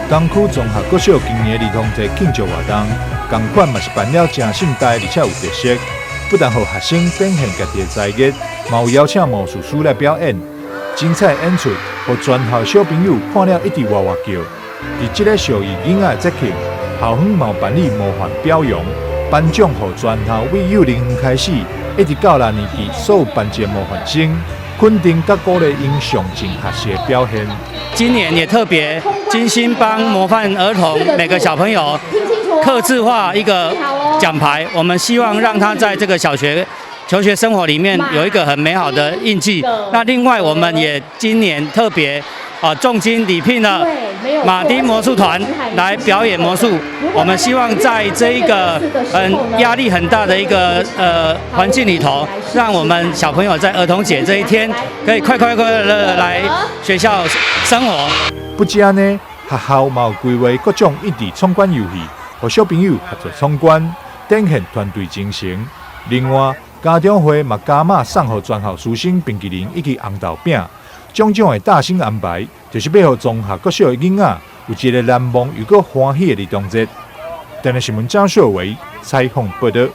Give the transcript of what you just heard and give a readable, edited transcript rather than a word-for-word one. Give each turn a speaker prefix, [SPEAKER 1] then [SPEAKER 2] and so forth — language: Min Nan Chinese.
[SPEAKER 1] 東區綜合國小今年兒童節慶祝活動，仝款嘛是辦了誠盛大，而且有特色。不但予學生展現家己的才藝，嘛有邀請魔術師來表演，精彩演出，予全校小朋友看了一直哇哇叫。佇這个屬於囡仔的節慶，校方嘛有辦理模範表揚，頒獎予全校為幼兒園開始，一直到六年級所有班級的模範生，肯定佮鼓勵𪜶上進學習的表現。
[SPEAKER 2] 今年也特別精心幫模範兒童每個小朋友客製化一個獎牌，我們希望讓他在這個小學求學生活裡面有一個很美好的印記。那另外，我們也今年特別重金禮聘了馬丁魔術團來表演魔術。我們希望在這一個壓力很大的一個環境裡頭，讓我們小朋友在兒童節這一天可以快快樂樂來學校生活。
[SPEAKER 1] 不止按呢，學校嘛有規劃各種益智闖關遊戲，予小朋友合作闖關，展現團隊精神。另外，家長會嘛加碼送予全校師生冰淇淋以及紅豆餅，種種的貼心安排，就是欲予綜合國小的囡仔有一个難忘又閣歡喜的兒童節。電視新聞張秀維採訪報導。